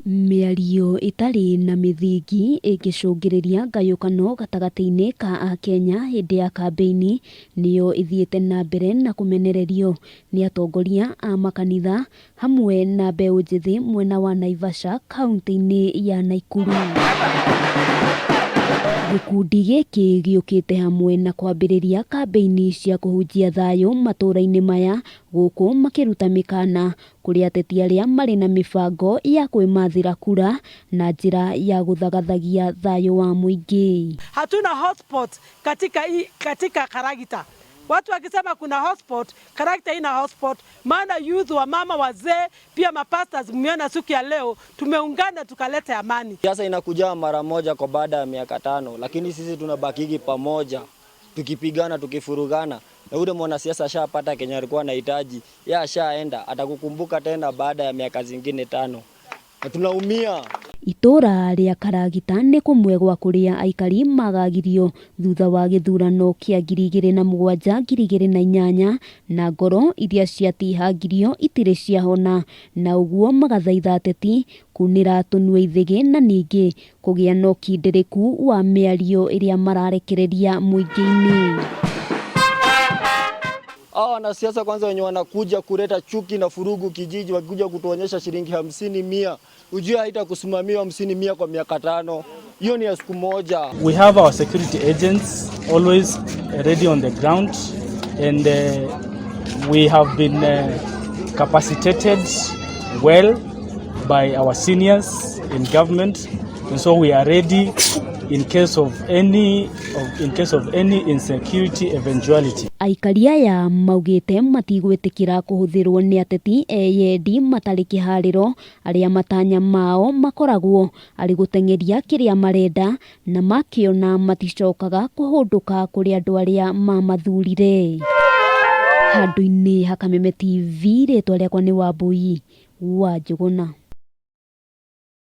Mĩario ĩtarĩ na mĩthingi ĩngĩcũngĩrĩria ngayũkano gatagatĩ-inĩ ka Akenya hĩndĩ ya kambĩini nĩyo ĩthiĩte na mbere na kũmenererio nĩ atongoria a makanitha hamwe na mbeũ njĩthĩ mwena wa Naivasha kauntĩ-inĩ ya Naikuru. Gĩkundi gĩkĩ gĩũkĩte hamwe na kwambĩrĩria kambĩini cia kũhunjia thayũ matũũra-inĩ maya gũkũ makĩruta mĩkana kũrĩ ateti arĩa marĩ na mĩbango ya kwĩmathĩra kura na njĩra ya gũthagathagia thayũ wa mũingĩ. Hatuna hotspot katika, katika Karagita. Watu wakisema kuna hotspot, Karagita ina hotspot, maana youth wa mama wazee pia mapastors, mmeona siku ya leo tumeungana tukaleta amani. Siasa inakuja mara moja kwa baada ya miaka 5, lakini sisi tunabakigi pamoja tukipigana tukifurugana, na ule mwanasiasa ashapata kenye alikuwa anahitaji, yeye ashaenda, atakukumbuka tena baada ya miaka zingine 5 na tunaumia. Itũũra rĩa Karagita nĩ kũmwe gwa kũrĩa aikari magagirio thutha wa gĩthurano kĩa 2007 2008 na ngoro iria ciatihangirio itirĩ ciahona, na ũguo magathaitha ateti kunĩra tũnua ithĩgĩ na ningĩ kũgĩa na ũkindĩrĩku wa mĩario ĩrĩa mararekereria mũingĩ-inĩ. Hao wanasiasa kwanza wenye wanakuja kuleta chuki na furugu kijiji, wakikuja kutuonyesha shilingi 50 100, ujue haitakusimamia 50 100 kwa miaka 5. Hiyo ni ya siku moja. We have our security agents always ready on the ground and we have been capacitated well by our seniors in government, and so we are ready in case of any insecurity eventuality. Aikari aya maugĩte matigwĩtĩkĩra kũhũthĩrwo nĩ ateti eyendi matarĩ kĩharĩro arĩa matanya mao makoragwo arĩ gũteng'eria kĩrĩa marenda na makĩona maticokaga kũhũndũka kũrĩ andũ arĩa mamathurire. Handũ-inĩ ha Kameme TV, rĩtwa rĩakwa nĩ Wambui wa Njũgũna.